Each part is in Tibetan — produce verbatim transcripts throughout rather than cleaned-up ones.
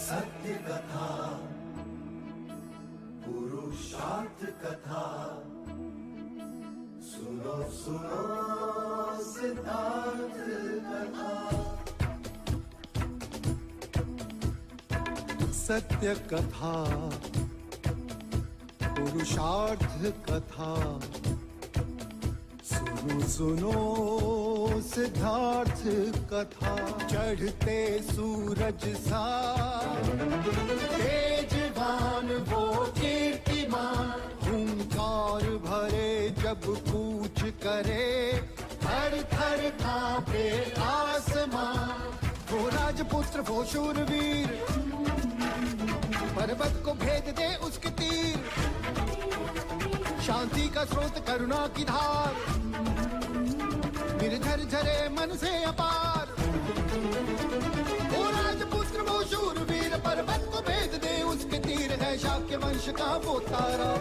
सत्य कथा, पुरुषार्थ कथा, सुनो सुनो सिद्धार्थ कथा। सत्य कथा, पुरुषार्थ कथा, सुनो सुनो सिद्धार्थ कथा। चढ़ते सूरज सा तेजवान वो कीर्तिमान, हुंकार भरे जब कूच करे, थर थर कांपे आसमां। वो राजपुत्र वो शूरवीर, पर्वत को भेद दे उसके तीर। शांति का स्रोत करुणा की धार, निर्झर झरे मन से अपार। वो राजपुत्र वो शूरवीर, पर्वत को भेद दे उसके तीर। है शाक्य वंश का वो तारा,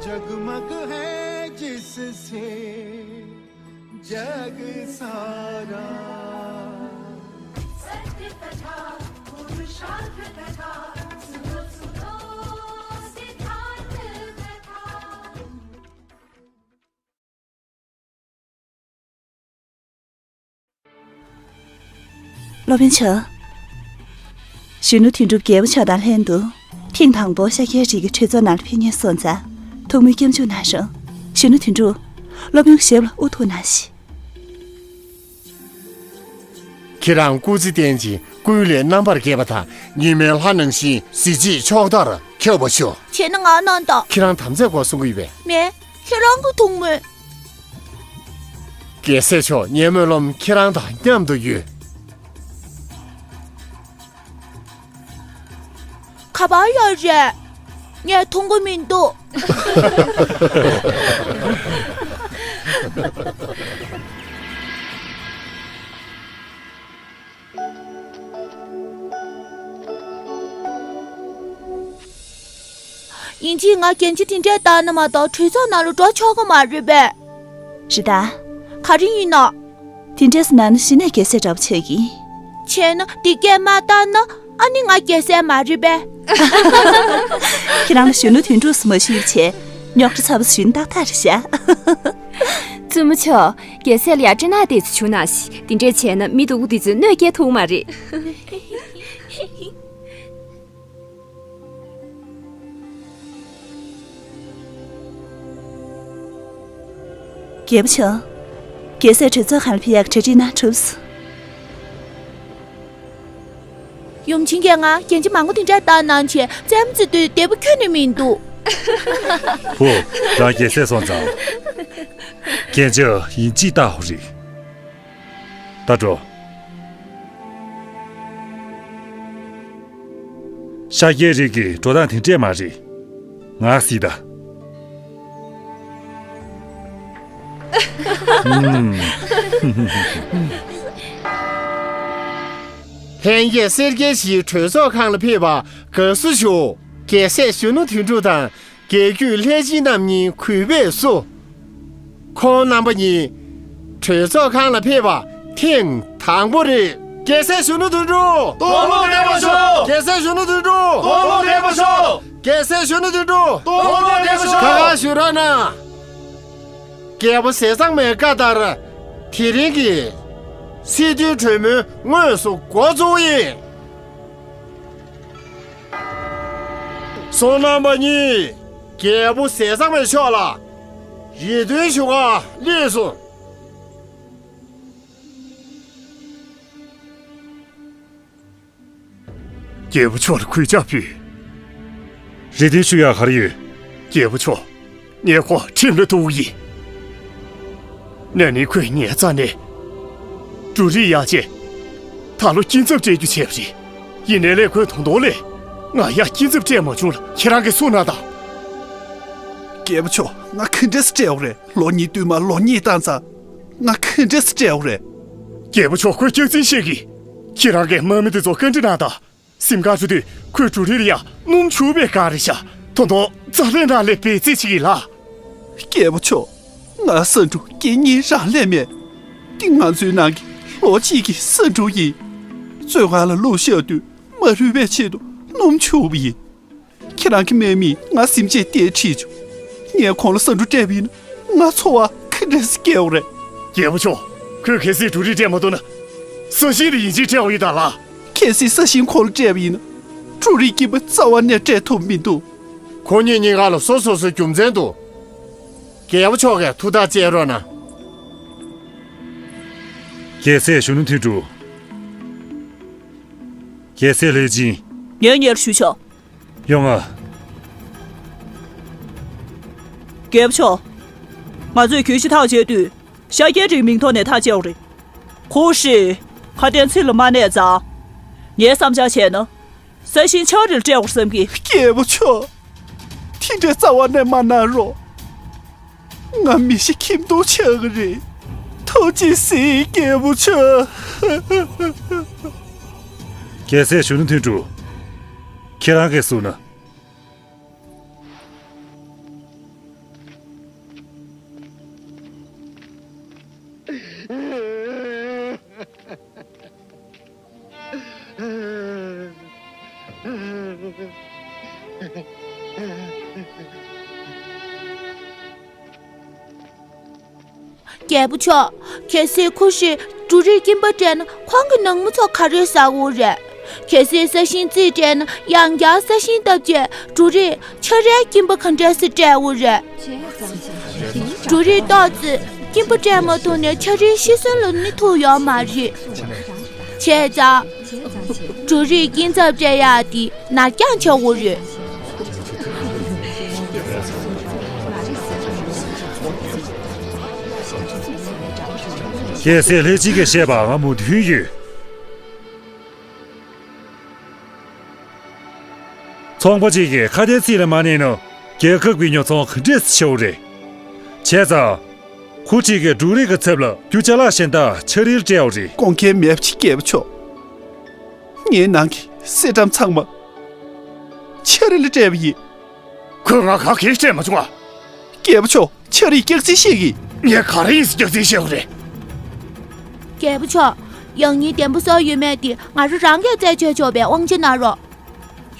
जगमग है जिससे जग सारा। सत्य कथा, पुरुषार्थ कथा, सुनो सुनो सिद्धार्थ कथा। སློབ་དཔོན་མཆོག་གཞོན་ནུ་དོན་གྲུབ་རྒྱལ་པོ་མཆོག་དང་ལྷན་དུ་ཐེངས་དང་པོ་ཤཱཀྱའི་རིགས་ཀྱི་གྲོས་ཚོགས་ནང་ལ་ཕེབས་མཁན་སོང་ཙང་ཐུགས་སྨོན་སྐྱབས་འཇུག་གནང་རོགས། གཞོན་ནུ་དོན་གྲུབ། སློབ་དཔོན་ཞབས་ལ་དབུ་ཐུག་གནང་ཞིག་ཁྱེད་རང་སྐུ་ཚེ་བརྟན་ཅིང་ཀུན་ལས་རྣམ་པར་རྒྱལ་བ་དང་ཉི་མའི་ལྷ་ནང་བཞིན་གཟི་བརྗིད་མཆོག་ལྟར་ཁྱབ་པ་ཤོག་བྱས་ན་ང་གནང་དང་། ཁྱེད་རང་དམ་བཅའ་སྐོར་གསུང་གི་ཡོད་པས། མེད། ཁྱེད་རང་གི་ཐུགས་སྨོན། རྒྱལ་སྲས་མཆོག་ངའི་སྨོན་ལམ་ཁྱེད་རང་དང་མཉམ་དུ་ཡོད། ག་པར་ཡོད་རེད། ངས་མཐོང་གི་མི་འདུག་ཡིན་གཅིག་ང་གན་རྒྱ་དེ་འདྲས་བཏང་ན་མ་གཏོགས་གྲོས་ཚོགས་ནང་ལ་འགྲོ་ཆོག་གི་མ་རེད་པས། རེད་ད། ག་རེ་ཡིན་ནོ། དེ་འདྲས་སུ་ན་ནི་གཞི་ནས་རྒྱལ་སྲས་འདྲ་པོ་ཆགས་ཀྱི། བྱས་ན་དེ་སྐད་མ་བཏང་ན་ཨ་ནི་ང་རྒྱལ་སྲས་མ་རེད་པས། ཁྱེད་རང་ལ་གཞོན་ནུ་དོན་གྲུབ་སུ་མ་ཞུས་བྱས་རྙོག་དྲ་ཚ་པོ་ཞུས་ན་ཏག་ཏག་རེད་ཤག་བཙུན་མོ་མཆོག་རྒྱལ་སྲས་ལ་ཡ་སྤྲེལ་ནག་དེ་ཚོ་བྱུང་ན་ཞིག་དེ་འདྲས་བྱས་ན་མི་སྡུག་པོ་དེ་ཚོས་གནོད་སྐྱེལ་ཐུབ་མ་རེད། རྒྱལ་པོ་མཆོག་རྒྱལ་སྲས་གྲོས་ཚོགས་ཁང་ལ་ཕེབས་ཡག་གྲ་སྒྲིག་གནང་གྲུབ་སོང་། ཡུམ་ཆེན་གྱིས་ང་རྒྱན་ཆ་མང་པོ་དེ་འདྲ་བཏགས་གནང་བྱས་རྩེད་མོ་རྩེ་དུས་བདེ་པོ་ཁྱོན་ནས་མི་འདུག་ཧུ། རང་རྒྱལ་སྲས་སོང་ཙང་། རྒྱན་ཆ་ཡིན་གཅིག་བཏགས་ཧོ་རེད། ད་འགྲོ། ཤཱཀྱའི་རིགས་ཀྱི་འགྲོ་སྟངས་དེ་འདྲས་མ་རེད། ང་གཟིགས་ད། ལྷན་རྒྱས་སེར་སྐྱའི་གཞིས་གྲོས་ཚོགས་ཁང་ལ་ཕེབས་པར་དགའ་བསུ་ཞུ། རྒྱལ་སྲས་གཞོན་ནུ་དོན་གྲུབ་དང་། རྒྱལ་བརྒྱུད་ལྷས་བྱིན་རྣམ་གཉིས་གུས་པས་བསུ། ཁོང་རྣམ་པ་གཉིས་གྲོས་ཚོགས་ཁང་ལ་ཕེབས་པ་ཐེངས་དང་པོ་རེད། རྒྱལ་སྲས་གཞོན་ནུ་དོན་གྲུབ། སྟོང་ལོ་བདེ་པོ་ཤོག་རྒྱལ་སྲས་གཞོན་ནུ་དོན་གྲུབ། སྟོང་ལོ་བདེ་པོ་ཤོག་རྒྱལ་སྲས་གཞོན་ནུ་དོན་གྲུབ། སྟོང་ལོ་བདེ་པོ་ཤོག་ཁ་ཁ་ཞུ་རོགས་གནང་། རྒྱལ་པོ་ཟས་གཙང་མའི་བཀའ་ལྟར། དེ་རིང་གི་སྲིད་དོན་གྲོས་མོལ་དངོས་སུ་འགོ་བཙུགས་ཡིན། སོང་རྣམ་པ་གཉིས། རྒྱལ་པོ་ཟས་གཙང་མའི་ཕྱོགས་ལ་རེ་འདུན་ཞུ་ག་སླེབས་སོང་། རྒྱལ་པོ་མཆོག་ལ་གུས་ཕྱག་ཕུལ། རེ་འདུན་ཞུ་ཡག་ག་རེ་ཡོད། རྒྱལ་པོ་མཆོག་ངས་ཁོ་ཁྲིམས་ལ་གཏུགས་ཡིན། ན་ནིང་ཁོས་ངའི་རྩ་ནས་འབྲུ་རིགས་གཡར་རྗེས་ད་ལོ་སྐྱིན་ཚབ་སྤྲད་རྒྱུ་བྱས་པ་རེད། ཡིན་ནའི་ལས་ཁོས་ད་དུང་ལས་ང་ཡ་སྐྱིན་ཚབ་སྤྲད་མ་བྱུང་ལ་ཁྱེད་རང་གིས་གསུངས་གནང་དང་། རྒྱལ་པོ་མཆོག་ང་ག་འདྲས་སེ་སྤྲད་འོ་རེད། ལོ་གཉིས་བསྟུད་མར་ལོ་གཉིས་བཏང་ཙང་ང་ག་འདྲས་སེ་སྤྲད་འོ་རེད། རྒྱལ་པོ་མཆོག་ཁོའི་སྐྱག་རྫུན་བཤད་གི། ཁྱེད་རང་གིས་དམག་མི་དེ་ཚོ་བཀའ་འདྲི་གནང་དང་། གཟིམ་ཁང་འགྲོ་དུས་ཁོས་འབྲུ་རིགས་ལ་ཡ་སྣུམ་བྱུགས་པའི་སྒང་རེད་ཤག་ད་དུང་རྩ་ལས་འདྲ་ལས་བེད་རྩེ་བྱེད་ཀྱི་ལ། རྒྱལ་པོ་མཆོག་ང་ས་འབྲུ་སྐྱེ་གཉིས་རང་ལས་མེད། འདི་ང་ཚོའི་ནང་གི་ལོ་གཅིག་གི་ས་འབྲུ་ཡིན། བཙོན་ཁང་ལ་བླུགས་བཞག་དུས་མ་རུལ་བའི་ཆེད་དུ་ སྣུམ་བྱུགས་པ་ཡིན། ཁྱེད་རང་གི་སྨན་མིས་ང་སེམས་ཅན་སྟེར་ཁྲིད་བྱུང་། ངས་ཁོང་ལ་ཟ་འབྲུ་སྤྲད་པ་ཡིན་ན་ང་འཚོ་བ་ག་འདྲས་སེ་སྐྱེལ་དགོས་རེད། རྒྱལ་པོ་མཆོག་ཁོས་གལ་སྲིད་འབྲུ་རིགས་སྤྲད་མ་ཐུབ་ན། ས་ཞིང་དེ་ཡིན་གཅིག་སྤྲད་དགོས་ཡིན་ད་ལགས། གལ་སྲིད་ས་ཞིང་ཁོང་ལ་སྤྲད་པ་ཡིན་ན། འབྲུ་རིགས་སྐྱིན་པ་རྩ་བ་ནས་སྤྲད་ཐུབ་མི་འདུག་ཁོ་གཉིས་གཉིས་ཀ་ལ་སོ་སོ་སོའི་རྒྱུ་མཚན་འདུག་རྒྱལ་པོ་མཆོག་གིས་ཐུགས་ཐག་བཅད་རོགས་གནང་། རྒྱལ་སྲས་གཞོན་ནུ་དོན་གྲུབ། རྒྱལ་སྲས་ལྷས་སྦྱིན། ངས་སྙན་ཞུ་བྱ། ཡོང་ང་། རྒྱལ་པོ་མཆོག་ང་ཚོས་གྱོད་གཞི་ཐག་བཅད་དུས། ཤཱཀྱའི་སྤྲེའུའི་མིང་ཐོག་ནས་ཐག་བཅད་པ་རེད། ཁུ་ཧྲི། ཁ་དན་ཚིག་ལ་མ་གནས་ཙང་། ངའི་བསམ་འཆར་བྱས་ན། ས་ཞིང་ཆའོ་རིར་སྤྲད་དགོས་བསམ་གི། རྒྱལ་པོ་མཆོག་དེ་འདྲའི་རྩ་བ་ནས་མ་གནང་རོགས། ང་མི་ཤི་ཁྱིམ་སྟོང་ཆགས་ཀྱི་རེད། ཐུགས་རྗེ་གཟིགས་རྒྱལ་པོ་མཆོག་རྒྱལ་སྲས་གཞོན་ནུ་དོན་གྲུབ། ཁྱེད་རང་གིས་གསུངས་ན། རྒྱལ་པོ་མཆོག་གལ་སྲིད་ཁུ་ཧྲིས་འབྲུ་རིགས་སྐྱིན་པ་སྤྲད་ན་ཁོང་གི་ནང་མི་ཚོ་ག་རེ་ཟ་དགོས་རེད། གལ་སྲིད་ས་ཞིང་རྩིས་སྤྲད་ན་ཡང་བསྐྱར་ས་ཞིང་བཏབ་རྗེས་འབྲུ་རིགས་ཆ་རའི་སྐྱིན་པ་ག་འདྲས་སེ་སྤྲད་དགོས་རེད། འབྲུ་རིགས་ཏོག་ཙམ་སྐྱིན་པ་སྤྲད་མ་ཐུབ་ན་ཆ་རའི་ཤི་གསོན་ལ་ནི་ཐུག་ཡོད་མ་རེད། བྱས་ཙང་། འབྲུ་རིགས་སྐྱིན་ཚབ་སྤྲད་ཡག་དེ་ནར་འགྱངས་བྱ་དགོས་རེད། རྒྱལ་སྲས་ལྷས་སྦྱིན་གྱིས་བཤད་པ་ང་མོས་མཐུན་ཡོད། ཚོང་པ་གཅིག་གིས་ཁ་དན་ཚིག་ལ་མ་གནས་ན་རྒྱལ་ཁབ་ཀྱི་ཉོ་ཚོང་ག་འདྲས་སེ་ཆགས་རེད། བྱས་ཙང་། ཁུ་ཧྲི་གིས་འབྲུ་རིགས་ཀྱི་ཚབ་ལ་རྒྱུ་ཅ་ལག་གཞན་དག་ཆ་རིར་སྤྲད་པ་རེད། དགོངས་འགལ་མེད་པ་ཅིག་རྒྱལ་པོ་མཆོག་ངའི་ནང་གི་གསེར་ཁྲམ་ཚང་མ་ཆ་རི་ལ་སྤྲད་པ་ཡིན། ཁོས་ང་ག་གེ་སྤྲད་མ་བྱུང་ཨ། རྒྱལ་པོ་མཆོག་ཆ་རིས་སྐྱག་རྫུན་བཤད་ཀྱི། ངས་ག་རེ་ཡིན་ཟེར་སྐྱག་རྫུན་བཤད་པ་རེད། རྒྱལ་པོ་མཆོག་ཡང་སྙིང་བརྟན་པོ་བཟོ་ཡོད་མེད་དེ་ང་རང་རང་གིས་རྩད་གཅོད་ཆོག་པའི་དབང་ཆ་གནང་རོགས།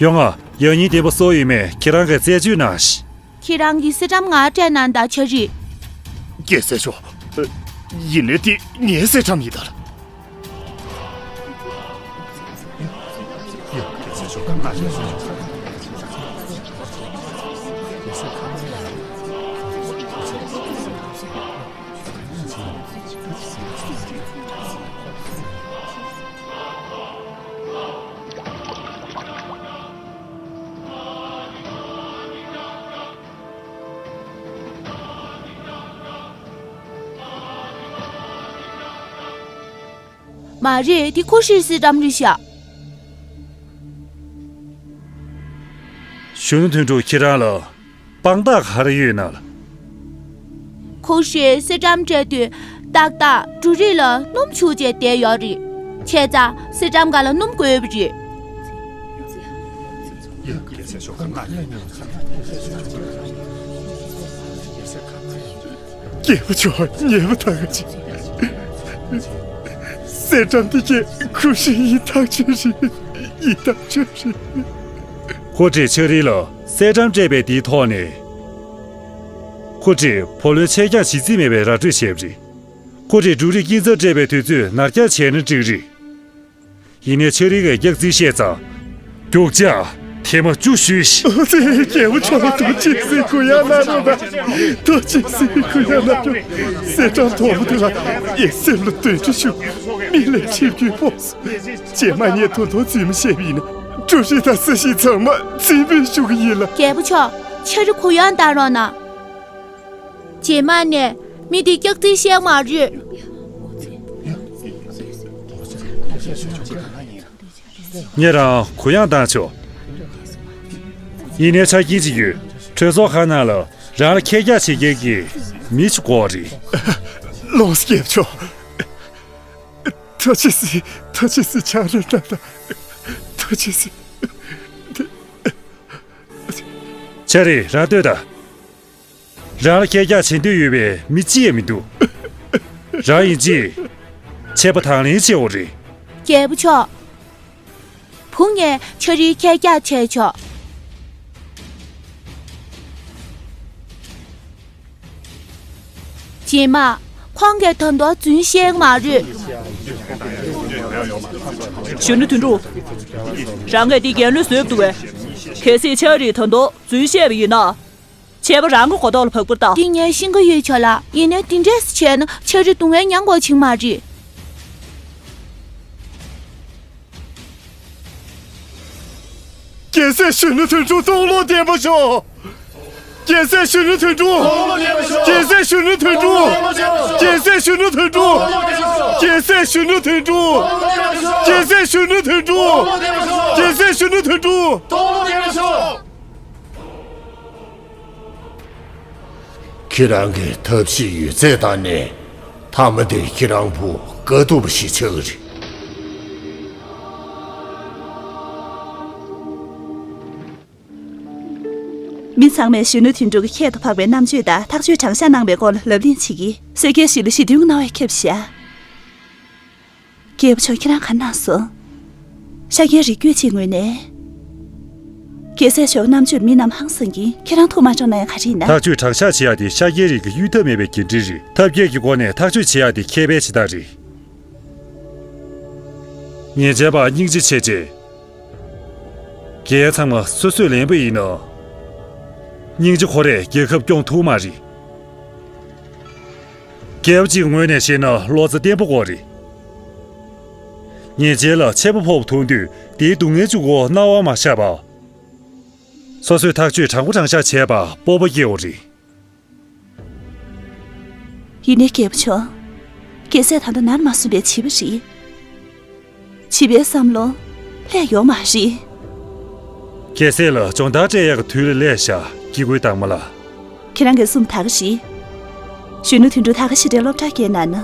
ཡོང་ང་། ཡང་སྙིང་བརྟན་པོ་བཟོ་ཡོད་མེད་ཁྱེད་རང་གིས་རྩད་གཅོད་གནང་ཞིག་ཁྱེད་རང་གི་གསེར་ཁྲམ་ང་སྤྲད་གནང་དང་ཆ་རིས། རྒྱལ་སྲས་མཆོག་ཡིན་ནའི་དེ་ངའི་གསེར་ཁྲམ་ཡིན་ད། མ་རེད། དེ་ཁོ་ཧྲིའི་གསེར་ཁྲམ་རེད་ཤག་གཞོན་ནུ་དོན་གྲུབ་ཁྱེད་རང་ལ་དཔང་རྟགས་ག་རེ་ཡོད་ན་ལ། ཁོ་ཧྲིས་གསེར་ཁྲམ་སྤྲད་དུས་ཏག་ཏག་འབྲུ་རིགས་ལ་སྣུམ་བྱུགས་བྱས་བསྡད་ཡོད་རེད། བྱས་ཙང་གསེར་ཁྲམ་སྒང་ལ་སྣུམ་དགོས་པ་རེད། རྒྱལ་པོ་མཆོག་ཉེས་པ་ཐག་གཅོད། གསེར་ཁྲམ་དེ་ཁྱེད་ཁུ་ཧྲི་ཡིན་ཐག་ཆོད་རེད། ཡིན་ཐག་ཆོད་རེད། ཁོ་ཧྲིས་ཆ་རི་ལ་གསེར་ཁྲམ་སྤྲད་པའི་དེའི་ཐོག་ནས། ཁོ་ཧྲིས་བུ་ལོན་ཆད་འགྱངས་བྱེད་རྩིས་མེད་པའི་ར་སྤྲོད་བྱས་པ་རེད། ཁོ་ཧྲིས་འབྲུ་རིགས་སྐྱིན་ཚབ་སྤྲད་པའི་དུས་ཚོད་ནར་འགྱངས་བྱས་ན་འགྲིག་རེད། ཡིན་ནའི་ཆ་རི་གིས་སྐྱག་རྫུན་བཤད་ཙང་། རྒྱུག་ཅག་ཐེངས་མ་བཅུ་ཞུས་ཤིག་རྒྱལ་པོ་མཆོག་ལ་ཐུགས་རྗེ་གཟིགས། གུ་ཡངས་གནང་རོགས་གནང་། ཐུགས་རྗེ་གཟིགས། གུ་ཡངས་གནང་རོགས། གསེར་ཁྲམ་དོ་པོ་དེ་ལ་ངས་སེམས་ལ་འདོད་ཆེ་ཞུ། མི་ལས་ཆིབས་རྒྱུའི་ཕོགས། རྗེས་མ་ངས་དོན་དག་རྫུན་མ་བཤད་པ་ཡིན་ན་འབྲུ་རིགས་དང་ས་ཞིང་ཚང་མ་རྫུན་སྤོས་ཞུ་གི་ཡིན་ལ། རྒྱལ་པོ་མཆོག་ཆ་རི་གུ་ཡངས་གནང་རོགས་གནང་། རྗེས་མ་ནས་མི་དེ་སྐྱག་རྫུན་བཤད་མ་རེད། ངས་རང་གུ་ཡངས་བཏང་ཆོག་ཡིན་ནའི་ཆ་རྐྱེན་ཅིག་ཡོད། གྲོས་ཚོགས་ཁང་ནང་ལ་རང་ལ་ཁྱེད་རྒྱག་བྱེད་མཁན་གྱི་མི་ཞིག་དགོས་རེད། ལོངས་སྐྱེབ་ཆོག་ཐུགས་རྗེ་གཟིགས། ཐུགས་རྗེ་གཟིགས། ཆ་རི་ལ་ད། ཐུགས་རྗེ་གཟིགས། ཆ་རི་རང་ལྟོས་དང་། རང་ལ་སྐད་རྒྱག་བྱེད་འདོད་ཡོད་པའི་མི་གཅིག་ཡང་མི་འདུག་རང་ཡིན་གཅིག་ཆད་པ་དང་ལེན་བྱེད་འོ་རེད། རྒྱལ་པོ་མཆོག་བུ་ངས་ཆ་རིག་ཁྱེད་རྒྱག་བྱས་ཆོག་རྗེས་མ། ཁོང་གིས་ད་དུང་རྫུན་བཤད་མ་རེད། གཞོན་ནུ་དོན་གྲུབ། རང་གིས་འདི་རྒྱལ་བློན་བཟོས་འདུག་པས། གལ་སྲིད་ཆ་རིག་ད་དུང་རྫུན་བཤད་པ་ཡིན་ན། ཆད་པ་རང་གི་མགོ་ཐོག་ལ་བབས་པར་གདའ། འདི་ངས་ཤེས་ཀྱི་ཡོད་ཆོག་ལ། ཡིན་ནའི་འདི་འདྲས་བྱས་ན་ཆ་རིག་སྡུག་བསྔལ་མྱང་དགོས་ཆེན་མ་རེད། རྒྱལ་སྲས་གཞོན་ནུ་དོན་གྲུབ་སྟོང་ལོག་བདེན་པ་ཤོག་རྒྱལ་སྲས་གཞོན་ནུ་དོན་གྲུབ། རྒྱལ་སྲས་གཞོན་ནུ་དོན་གྲུབ། རྒྱལ་སྲས་གཞོན་ནུ་དོན་གྲུབ། རྒྱལ་སྲས་གཞོན་ནུ་དོན་གྲུབ། རྒྱལ་སྲས་གཞོན་ནུ་དོན་གྲུབ། རྒྱལ་སྲས་གཞོན་ནུ་དོན་གྲུབ། ཁྱེད་རང་གི་ཐབས་ཤེས་ཡོད་ཚད་བཏང་ནས་མཐའ་མ་དེ་ཁྱེད་རང་བུ་དགའ་སྡུག་པ་ཞིག་ཆགས་ཀྱི་རེད། མི་ཚང་མས་གཞོན་ནུ་དོན་གྲུབ་ཀྱི་ཁྱད་དུ་འཕགས་པའི་རྣམ་དཔྱོད་དང་ཐག་གཅོད་དྲང་གཞག་གནང་བའི་སྐོར་ལ་ལབ་གླེང་བྱེད་ཀྱིས་སེར་སྐྱའི་གཞིས་ལ་ཞི་མཐུན་གྱི་སྣང་བ་ཁྱབ་བཞག་རྒྱལ་པོ་མཆོག་ཁྱེད་རང་ག་གནང་སོང་། ཤཱཀྱའི་རིགས་རྒྱུད་གཅིག་ངོས་ནས། རྒྱལ་སྲས་མཆོག་རྣམ་དཔྱོད་མི་རྣམས་ཧང་སང་གིས་ཁྱེད་རང་ཐུགས་མ་སྤྲོ་ན་ཡང་ག་རེ་ཡིན་ན། ཐག་གཅོད་དྲང་གཞག་བྱེད་ཡག་དེ་ཤཱཀྱའི་རིགས་ཀྱི་གཡོལ་ཐབས་མེད་པའི་འགན་འཁྲི་རེད། ཐབས་མཁས་ཀྱི་སྒོ་ནས་ཐག་གཅོད་བྱེད་ཡག་དེ་མཁས་པའི་བྱེད་སྟངས་རེད། ཉེས་ཅན་པ་སྙིང་རྗེ་ཆེ་ཆེ། རྒྱལ་ཚང་མ་སོ་སོས་ལེན་པ་ཡིན་ན། སྙིང་རྗེ་ཁོ་རས་རྒྱལ་ཁབ་སྐྱོང་ཐུབ་མ་རེད། རྒྱལ་པོ་གཅིག་ངོས་ནས་བཤད་ན་བློ་རྩ་བརྟན་པོ་དགོས་རེད། ཉེས་ཅན་ལ་ཆད་པ་ཕོག་པ་མཐོང་དུས་དེའི་སྡུག་བསྔལ་གཅིག་པོ་རྣ་བར་མ་བཞག་པ། སོ་སོས་ཐག་གཅོད་དྲང་པོ་དྲང་བཞག་བྱས་པ་སྤོབས་པ་སྐྱེ་བོ་རེད། ཡིན་ནའི་རྒྱལ་པོ་མཆོག་རྒྱལ་སྲས་ད་ལྟ་ནར་མ་སོན་པའི་བྱིས་པ་རེད། བྱིས་པའི་བསམ་བློ་སླེབས་ཡོད་མ་རེད། རྒྱལ་སྲས་ལ་སྦྱོང་བརྡར་སྤྲད་ཡག་གི་དུས་ལ་སླེབས་ཤག་སྐྱེ་དགུའི་དྭངས་མ་ལགས། ཁྱེད་རང་གིས་གསུངས་ད་ག་རེད། གཞོན་ནུ་དོན་གྲུབ་ད་ག་ཞིག་འདྲའི་སློབ་གྲྭར་བསྐྱལ་ན་ན།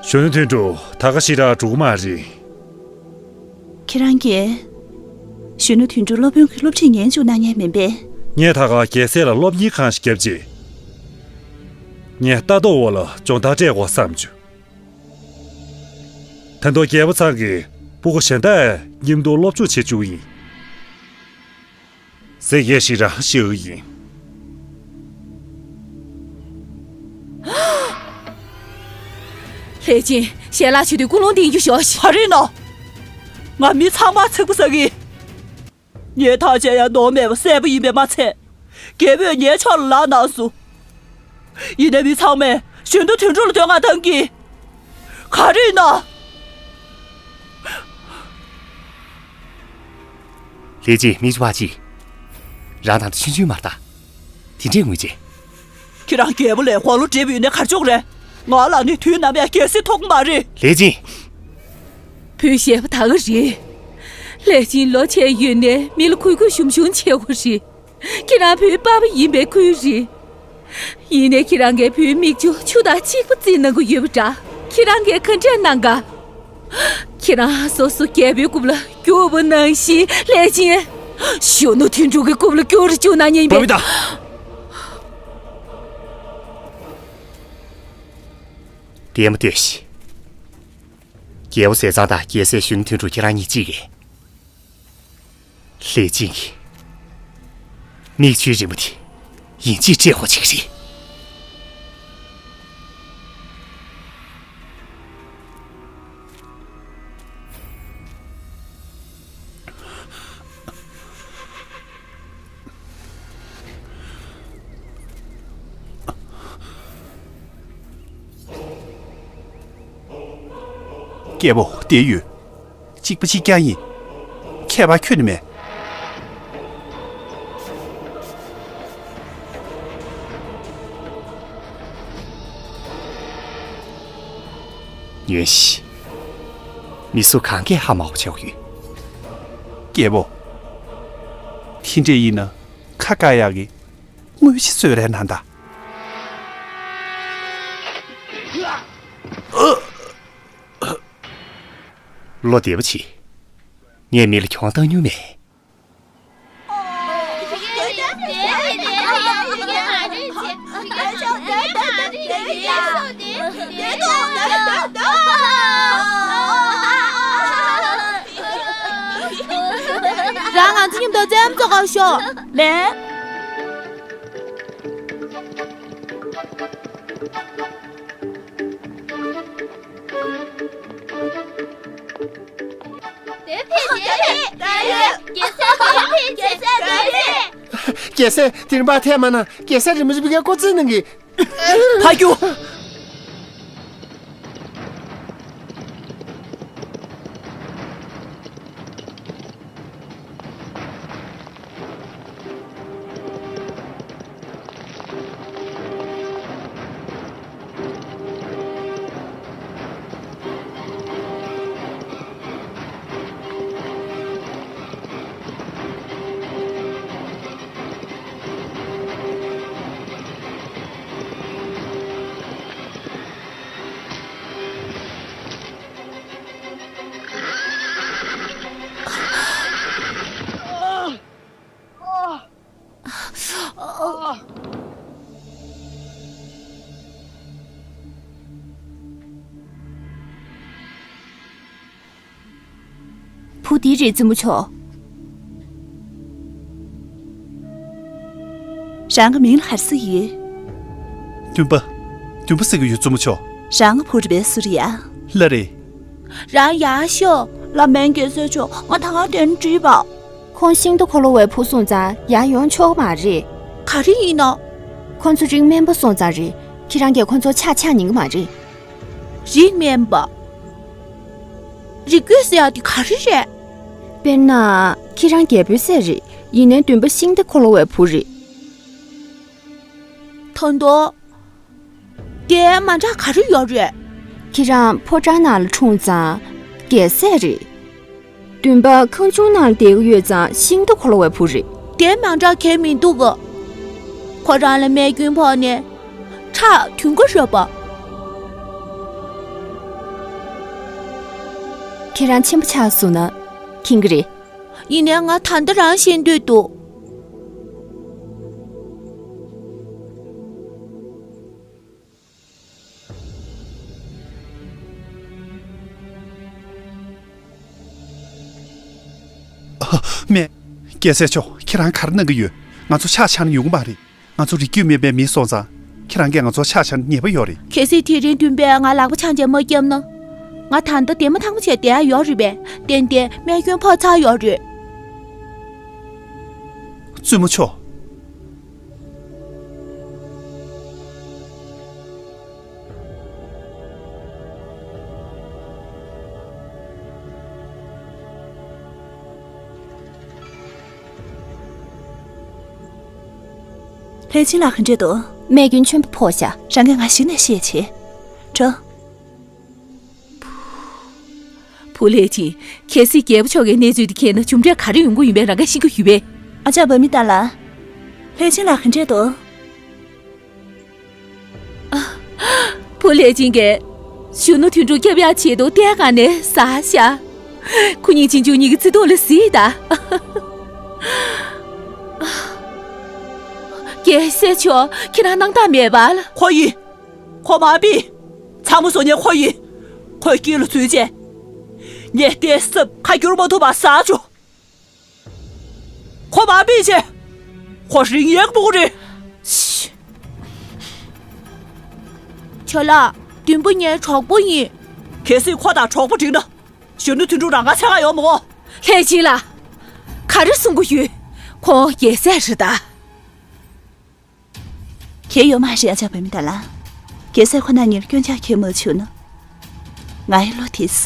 གཞོན་ནུ་དོན་གྲུབ་ད་ག་ཞིག་རག་འགྲོ་གི་མ་རེད། ཁྱེད་རང་གིས་གཞོན་ནུ་དོན་གྲུབ་སློབ་དཔོན་གྱི་སློབ་ཁྲིད་ཉན་བཅུག་གནང་མཁན་མིན་པས། ངས་ད་ག་རྒྱལ་སྲས་ལ་སློབ་གཉེར་ཁང་ཞིག་བརྒྱབ་རྗེས། ངས་ལྟ་རྟོག་འོག་ལ་སྦྱོང་བརྡར་སྤྲད་དགོས་བསམ་བྱུང་། ད་དུང་རྒྱལ་པོ་ཚང་གི་སྤུ་གུ་གཞན་དག་མཉམ་དུ་སློབ་སྦྱོང་བྱེད་བཅུག་ཡིན། ཟེར་ཡས་ཞིག་རང་ཤི་འོ་ཡིན། ལྷས་སྦྱིན། ཞལ་ལག་མཆོད་དུས་ཀུན་སློང་འདིང་རྒྱུ་ཞོག་ཤིག་ག་རེ་ཡིན་ནོ། ང་མི་ཚང་མ་ཚིག་པ་ཟ་གི། ངས་ཐག་བཅད་ཡ་ནོར་མེད་པ་གསལ་པོ་ཡིན་པས་མ་ཚད། རྒྱལ་པོས་ངའི་ཕྱོགས་ལ་ལག་གནང་སོང་། ཡིན་ནའི་མི་ཚང་མས་གཞོན་ནུ་དོན་གྲུབ་ལ་བསྟོད་བསྔགས་གཏང་གི། ག་རེ་ཡིན་ནོ། ལྷས་སྦྱིན། མིག་ཆུ་བ་ཅི། རང་དང་ཆུང་ཆུང་མ་ལྟ། དེ་འདྲས་ངུས་རྗེས། ཁྱེད་རང་རྒྱལ་པོ་ལས་དགུང་ལོ་བགྲེས་པོ་ཡོད་ནའི་ག་རེ་ཆོག་རེད། ང་ལ་ནི་དུས་ནམ་ཡང་རྒྱལ་སྲིད་ཐོབ་ཀྱི་མ་རེད། ལྷས་སྦྱིན། བུ་ཞེ་པོ་ད་ག་རེད། ལྷས་སྦྱིན་ལོ་ཆེ་ཡོད་ནའི་མི་ལ་གུས་གུས་ཞུམ་ཞུམ་བྱེད་དགོས་རེད། ཁྱེད་རང་བུའི་པ་ཕ་ཡིན་པའི་ཁུལ་རེད། ཡིན་ནའི་ཁྱེད་རང་གིས་བུའི་མིག་ཆུ་ཆུ་དང་གཅིག་པ་བརྩིས་གནང་གི་ཡོད་པ་འདྲ། ཁྱེད་རང་གིས་ག་འདྲས་གནང་ག་ཁྱེད་རང་སོ་སོ་རྒྱལ་པོའི་རྐུབ་ལ་རྒྱུག་པ་ནང་བཞིན་ལྷས་སྦྱིན། གཞོན་ནུ་དོན་གྲུབ་ཀྱི་རྐུབ་ལ་རྒྱུག་རེ་རྒྱུག་ན་ཉན་པས། འབབ་མི་དང་། བདེ་མོ་སྡོད་ཤིག་རྒྱལ་པོ་ཟས་གཙང་དང་རྒྱལ་སྲས་གཞོན་ནུ་དོན་གྲུབ་ཁྱེད་རང་གཉིས་གཅིག་རེད། ལྷས་སྦྱིན་གྱིས་མིག་ཆུའི་རི་མོ་དེ་ཡིན་གཅིག་སྤྲད་དགོས་བྱེད་ཀྱི་རེད། རྒྱལ་པོ་བསྡད་ཡོད། གཅིག་པ་གཅིག་རྐྱང་ཡིན། ཁྱད་པར་ཁྱོན་ནས་མེད། ཉོན་ཞིག་མི་སུ་གང་གིས་ཧ་མ་གོ་བྱེད་ཡོད། རྒྱལ་པོ། དེ་འདྲས་ཡིན་ན་ཁ་བཀག་ཡག་གི་དངོས་གཞི་བཟོས་རན་ན་ད། བློ་བདེ་པོ་བྱེད། ངས་མི་ལ་གྱོང་བཏང་མྱོང་མེད། ཏོག་ཨ་ཤོ། ལན། རྒྱལ་སྲས་རྒྱལ་སྲས་རྒྱལ་སྲས། རྒྱལ་སྲས་དེ་རིམ་པ་ཐལ་མ་ན་རྒྱལ་སྲས་རིན་པོ་ཆེ་བི་གའི་ཀོ་ཙི་ནང་གི། ཕ་ཀྱུ། བུ་འདི་རེད་བཙུན་མོ་མཆོག་རང་གི་མིང་ལ་ག་རེ་ཟེར་ཡོད། འདུན་པ། འདུན་པ་ཟེར་གྱི་ཡོད་བཙུན་མོ་མཆོག་རང་གི་བུ་རེད་པས་སུ་རེད་ཡ། ལ་རེད། རང་ཡར་ཤོག་ལ་མན་རྒྱལ་སྲས་མཆོག་ང་ད་ག་དེ་ནས་དྲིས་པ། ཁོང་ཤིང་རྟ་འཁོར་ལོ་བའི་བུ་སོང་ཙང་ཡར་ཡོང་ཆོག་གི་མ་རེད། ག་རེ་ཡིན་ནོ། ཁོང་ཚོ་རིགས་དམན་པ་སོང་ཙང་རེད། ཁྱེད་རང་གིས་ཁོང་ཚོ་ཆག་ཆག་ཉན་གི་མ་རེད། རིགས་དམན་པ། རིགས་རྒྱུད་ཟེར་ཡག་དེ་ག་རེ་རེད། དཔེར་ན། ཁྱེད་རང་རྒྱལ་པོའི་སྲས་རེད། ཡིན་ནའི་འདུན་པ་ཤིང་རྟ་འཁོར་ལོ་བའི་བུ་རེད། ད་དུང་། དེ་མ་འདྲ་ག་རེ་ཡོད་རེད། ཁྱེད་རང་ཕོ་བྲང་ནང་ལ་འཁྲུངས་ཙང་རྒྱལ་སྲས་རེད། འདུན་པ་ཁང་ཆུང་ནང་ལ་བསྡད་ཀྱི་ཡོད་ཙང་ཤིང་རྟ་འཁོར་ལོ་བའི་བུ་རེད། དེ་མ་འདྲ་གང་ཡང་མི་འདུག་ག་ཁོ་རང་ལ་རྨས་སྐྱོན་ཕོག་ནས་ཁྲག་ཐུང་གི་རེད་པ། ཁྱེད་རང་ཆེན་པོ་ཆགས་སོང་ན་མཁྱེན་གྱི་རེད། ཡིན་ནའི་ང་ད་ལྟ་རང་ཤེས་འདོད་འདུག་ཨ། རྨས། རྒྱལ་སྲས་མཆོག་ཁྱེད་རང་ག་རེ་གནང་གི་ཡོད། ང་ཚོ་ཆག་ཆག་ནས་ཡོང་གི་མ་རེད། ང་ཚོ་རིགས་རྒྱུད་དམན་པའི་མི་སོང་ཙང་ཁྱེད་རང་གིས་ང་ཚོ་ཆག་ཆག་ནས་ཉེས་པ་ཡོད་རེད། གལ་སྲིད་དེ་རིང་འདུན་པས་ང་ལག་པ་འཆང་བྱས་མ་བརྒྱབ་ན། ང་ད་ལྟ་དེ་མ་ཐག་མ་བྱས་བསྡད་ཡ་ཡོད་རེད་པས། ཏན་ཏན་རྨས་སྐྱོན་ཕོག་ཚར་ཡོད་རེད། བཙུན་མོ་མཆོག་ལྷས་བྱིན་ལགས་ག་འདྲས་འདུག་རྨས་སྐྱོན་ཆེན་པོ་ཕོག་ཤག་རང་གིས་ང་གཞི་ནས་བཤད་བྱེད། འགྲོ། བུ་ལྷས་བྱིན། གལ་སྲིད་རྒྱལ་པོ་མཆོག་གིས་གནས་ཚུལ་འདི་མཁྱེན་ན་རྒྱུ་འབྲས་ག་རེ་ཡོང་གི་ཡིན་པས་རང་གིས་ཤེས་ཀྱི་ཡོད་པས། ཨ་ཅག་བྷ་མི་ཏཱ་ལ། ལྷས་བྱིན་ལགས་ག་འདྲས་འདུག་བུ་ལྷས་བྱིན་གྱིས་གཞོན་ནུ་དོན་གྲུབ་སྐྱོབ་ཡག་ཆེད་དུ་གཏན་གང་ནས་ཟ་ཤག་ཁོ་གཉིས་གཅེན་གཅུང་གཉིས་ཀྱི་བརྩེ་དུང་ལ་གཟིགས་དང་། རྒྱལ་སྲས་མཆོག་ཁྱེད་རང་སྣང་དག་མེད་པ་ལ། ཁོ་ཡིན། ཁོ་མ་བི། ཚ་མོ་བཟོ་མཁན་ཁོ་ཡིན། ཁོའི་དཀྱིལ་ལ་འཛུལ་རྗེས། ངས་ལྟས་སུ་ཁ་བསྒྱུར་མ་ཐུབ་པ་ཟ་བཅུག་ཁོ་མ་བི་བྱས། ཁོ་རིན་ཡག་པོ་རེད། ཤི། ཁྱོད་ལ་འདུན་པ་ངའི་གྲོགས་པོ་ཡིན། གལ་སྲིད་ཁོ་དང་གྲོགས་པོ་འགྲིག་ན། གཞོན་ནུ་དོན་གྲུབ་རང་དགར་འཚོལ་ག་ཡོང་མི་འོང་། ལྷས་བྱིན་ལགས། ག་རེ་གསུང་གི་ཡོད། ཁོང་རྒྱལ་སྲས་རེད་ད། གལ་ཡོད་མ་རེད། ཨ་ཅག་བྷ་མི་ཏཱ་ལ། རྒྱལ་སྲས་ཁོ་ན་ངས་སྐྱོན་ཆ་ཁྱེར་མ་བྱུང་ན། ང་ཡི་བློ་དེས།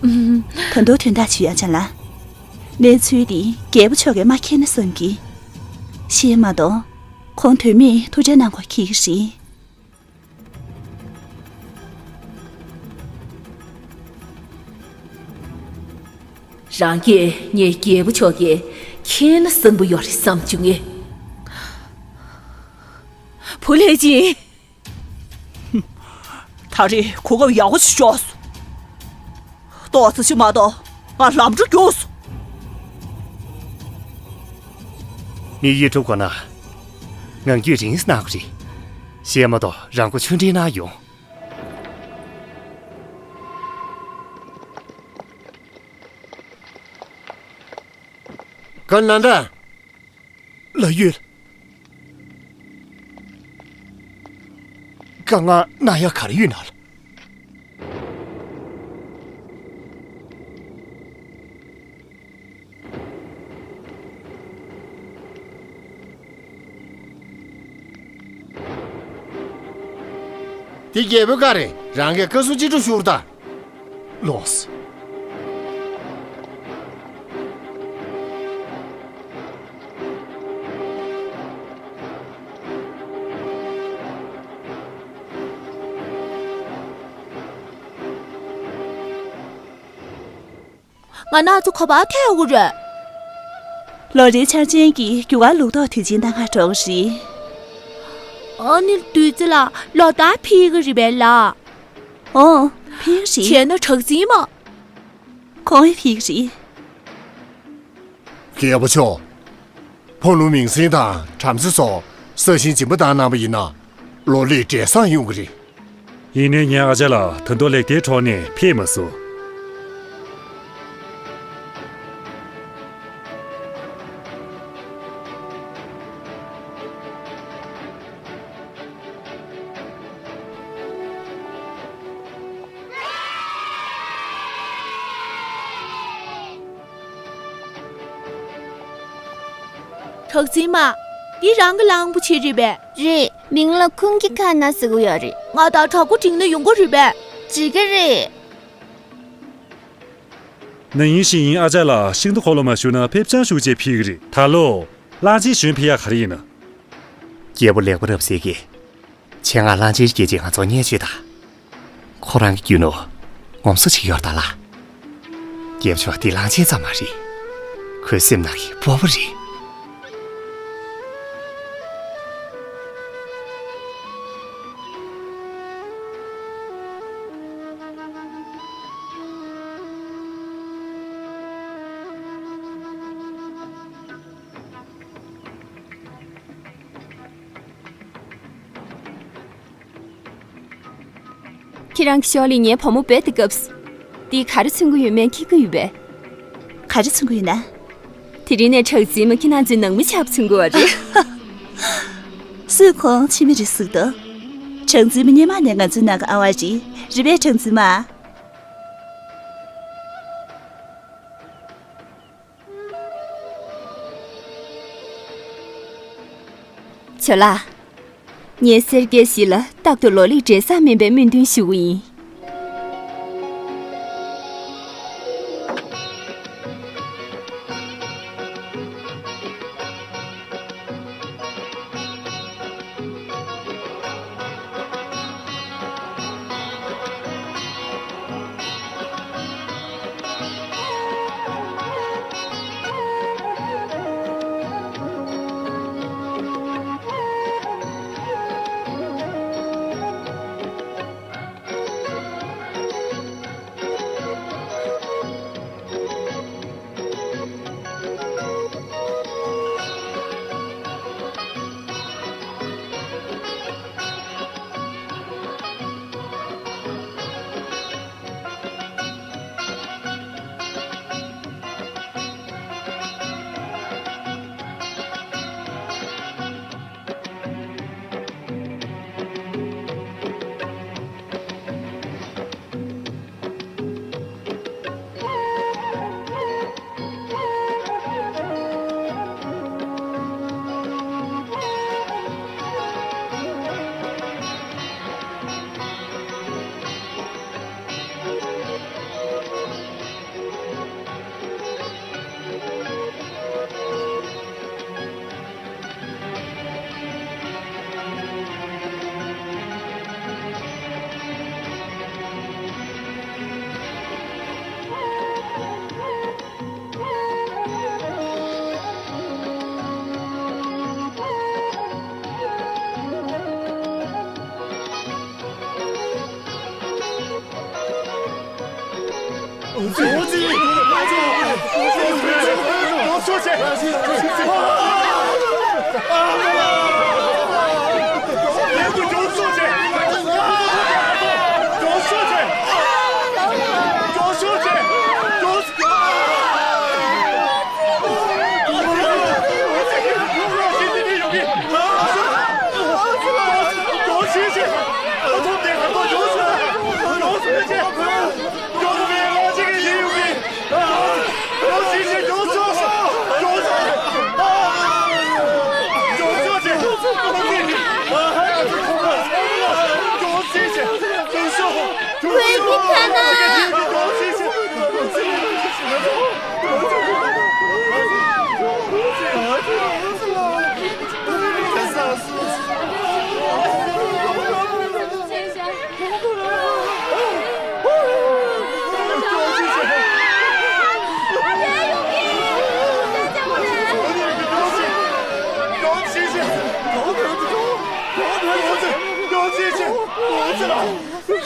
ཨུམ། ད་དུང་དོན་དག་ཅིག་ཡོད། ཨ་ཅག་ལགས། གནས་ཚུལ་འདི་རྒྱལ་པོ་མཆོག་གིས་མ་མཁྱེན་ན་བསམ་གི། ཤེས་མ་གཏོགས། ཁོང་དོན་མེད་ཐུགས་ཁྲལ་གནང་དགོས་ཀྱི་རེད། རང་གིས་ངའི་རྒྱལ་པོ་མཆོག་གིས་མཁྱེན་ན་བསམ་པ་ཡོད་རེད་བསམ་བྱུང་ངས། བུ་ལྷས་བྱིན། ད་རེས་གོ་སྐབས་ཡག་པོ་ཞིག་ཤོར་སོང་། ཏོག་ཙམ་ཞིག་མ་གཏོགས་ང་ལམ་འགྲོ་མགྱོགས་སོང་། མི་ཡིས་སྒྲུབ་དགོས་ན། ངང་རྒྱུད་རིང་ཙམ་གནང་དགོས་རེད། ཞེས་མ་གཏོགས་རང་མགོ་ཆུང་འདྲེན་གནང་ཡོང་། ག་ན་འདྲ། ལགས་ཡོད། དཀའ་ངལ་གནང་ཡ་ག་རེ་ཡོད་ན་ལགས། དེ་རྒྱལ་པོའི་བཀའ་རེད། རང་གིས་བཀའ་ཟུར་གཅིག་སྒྲུབ་ཞུ་རུ་ད། ལོངས། ང་ནག་ཚོ་ག་པར་ཐད་དགོས་རེད། ལོ་རེའི་འཆར་ཅན་གྱི་རྒྱུ་སྐར་ལུགས་ཐོག་དུས་ཆེན་གནང་གར་འགྲོ་གི་རེད། ཨ་ནི་བདུད་རྩི་ལགས་ལོ་ལྟར་ཕེབས་ཀྱི་རེད་པས་ལགས། ཨོ། ཕེབས་ཀྱི་རེད། བྱས་ན་གྲགས་འཛིན་མ། ཁོང་ཡང་ཕེབས་ཀྱི་རེད། རྒྱལ་པོ་མཆོག་ཕོ་ལུ་མིང་སྲིང་དང་བྲམ་ཟེ་སོགས་ས་ཞིང་སྦྱིན་པ་བཏང་གནང་པ་ཡིན་ན་ལོ་ལེགས་འབྲས་བཟང་ཡོང་གི་རེད། ཡིན་ནའི་ངའི་ཨ་ཅག་ལགས་ད་དུང་ལེགས་ལྡན་གྲོངས་ནས་ཕེབས་མ་སོང་། གྲགས་འཛིན་མ། འདི་རང་གི་གླང་པོ་ཆེ་རེད་པས། རེད། མིང་ལ་ཁུང་གི་ཁ་ན་ཟེར་གི་ཡོད་རེད། ང་དང་གྲོགས་པོ་བསྒྲིགས་ན་ཡོང་གི་རེད་པས། འགྲིག་གི་རེད། ན་ཡིན་ཞིག་ཡིན། ཨ་ཅག་ལགས་ཤིང་ཏོག་འཁོར་ལོ་མ་ཞུ་ན་ཕེབས་ཅང་ཞུ་བྱས་ཕེབས་ཀྱི་རེད། ད་ལོ་གླང་ཆེན་ཞོན་ཕེབས་ཡག་ག་རེ་ཡིན་ན། རྒྱལ་པོ་ལེགས་པ་རབ་གསལ་གྱིས། ཆེད་མངགས་གླང་ཆེན་སྐྱེལ་ཆེད་ང་ཚོ་བརྙས་བཅོས་དང་། ཁོ་རང་གི་རྒྱུ་ནོར་ངོམ་སོ་ཅིག་ཡོད་ད་ལ། རྒྱལ་པོ་མཆོག་འདི་གླང་ཆེན་ཙམ་མ་རེད། ཁོའི་སེམས་ནང་གི་སྤོབས་པ་རེད། ཁྱེད་རང་གི་ཤོག་ལེ་ངའི་བུ་མོ་བེ་དེ་སྐབས། འདི་ག་རེ་མཚོན་གྱི་ཡོད་མེད་མཁྱེན་གྱི་ཡོད་པས། ག་རེ་མཚོན་གྱི་ཡོད་ན། དེ་རིང་ནས་གྲགས་འཛིན་མ་ཁྱེད་རང་ཚོའི་ནང་མི་ཆགས་པ་མཚོན་གྱི་ཡོད་རེད། སུས་ཁོང་ཕྱི་མི་རེད་ཟེར་གི་འདུག་གྲགས་འཛིན་མ་སྔོན་མ་ནས་ང་ཚོའི་ནང་གི་ཨ་བ་རེད། རེད་པས་གྲགས་འཛིན་མ། ཇོ་ལགས། ངས་སེར་སྐྱའི་གཞིས་ལ་རྟག་ཏུ་ལོ་ལེགས་འབྲས་བཟང་སྨིན་པའི་སྨོན་འདུན་ཞུ་གི་ཡིན།